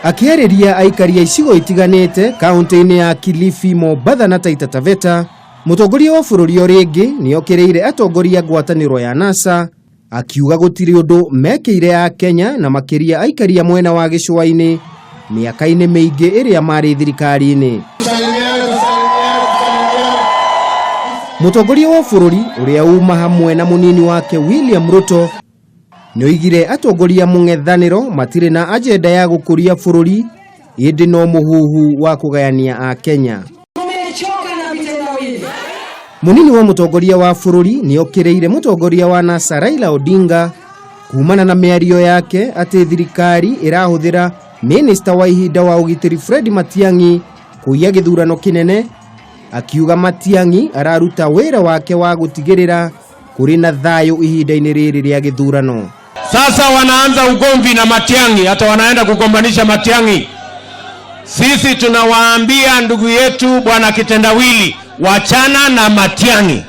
Akĩarĩria aikari a icigo itiganĩte kaunti-inĩ ya Kilifi, Mombatha na Taita Taveta, mũtongoria wa bũrũri o rĩngĩ nĩ okĩrĩire atongoria a ngwatanĩro ya NASA akiuga gũtirĩ ũndũ mekĩire a Kenya na makĩria aikari a mwena wa gĩcũa-inĩ mĩaka-inĩ mĩingĩ ĩrĩa marĩ thirikari-inĩ. Mũtongoria wa bũrũri ũrĩa uma hamwe na mũnini wake William Ruto nĩoigire atongoria mũng'ethanĩro matirĩ na ajenda ya gũkũria bũrũri ĩndĩ no mũhuhu wa kũgayania a Kenya. Tumechoka na vitendawili. Mũnini wa mũtongoria wa bũrũri nĩokĩrĩire mũtongoria wa NASA Raila Odinga kumana na mĩario yake atĩ thirikari ĩrahũthĩra minista wa ihinda wa ũgitĩri Fred Matiang'i kũiya gĩthurano kĩnene, akiuga Matiang'i araruta wĩra wake wa gũtigĩrĩra kũrĩ na thayũ ihinda-inĩ rĩrĩ rĩa gĩthurano. Sasa wanaanza ugomvi na Matiang'i, hata wanaenda kugombanisha Matiang'i. Sisi tunawaambia ndugu yetu bwana Kitendawili, wachana na Matiang'i.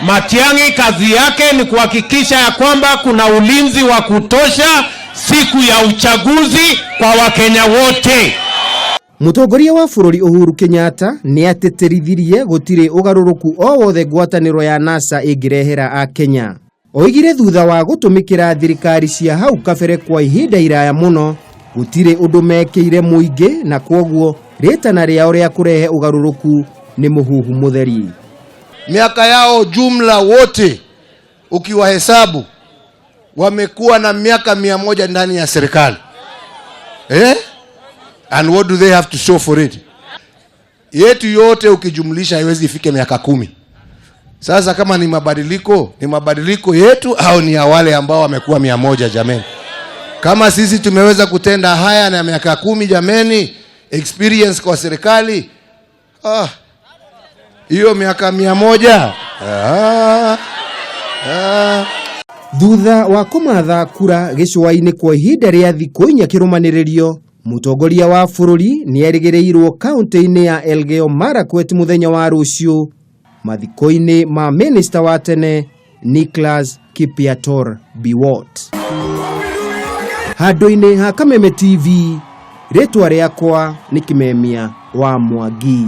Matiang'i kazi yake ni kuhakikisha ya kwamba kuna ulinzi wa kutosha siku ya uchaguzi kwa Wakenya wote. Mũtongoria wa bũrũri Uhuru Kenyatta nĩ atĩtĩrithirie gũtirĩ ũgarũrũku o wothe ngwatanĩro ya NASA ĩngĩrehera a Kenya. Oigire thutha wa gũtũmĩkĩra thirikari cia hau kabere kwa ihinda iraya mũno gũtirĩ ũndũ mekĩire mũingĩ na kwoguo rĩtana rĩao rĩa kũrehe ũgarũrũku nĩ mũhuhu mũtheri. Miaka yao jumla wote ukiwahesabu wamekuwa na miaka 100 ndani ya serikali eh? And what do they have to show for it? Yetu yote ukijumlisha haiwezi ifike miaka 10. Sasa kama ni mabadiliko, ni mabadiliko yetu au ni ya wale ambao wamekuwa 100? Jameni, kama sisi tumeweza kutenda haya na miaka 10, jameni, experience kwa serikali, ah, hiyo miaka 100, ah, ah. Thutha wa kũmatha kura gĩcũa-inĩ kwa ihinda rĩa thikũ inya kĩrũmanĩrĩrio, mũtongoria wa bũrũri nĩ erĩgĩrĩirwo kaunti-inĩ ya Elgeyo Marakwet mũthenya wa rũciũ mathiko-inĩ ma minista wa tene Nicholas Kipyator Biwott. Handũ-inĩ ha Kameme TV, rĩtwa rĩakwa nĩ Kimemia wa Mwangi.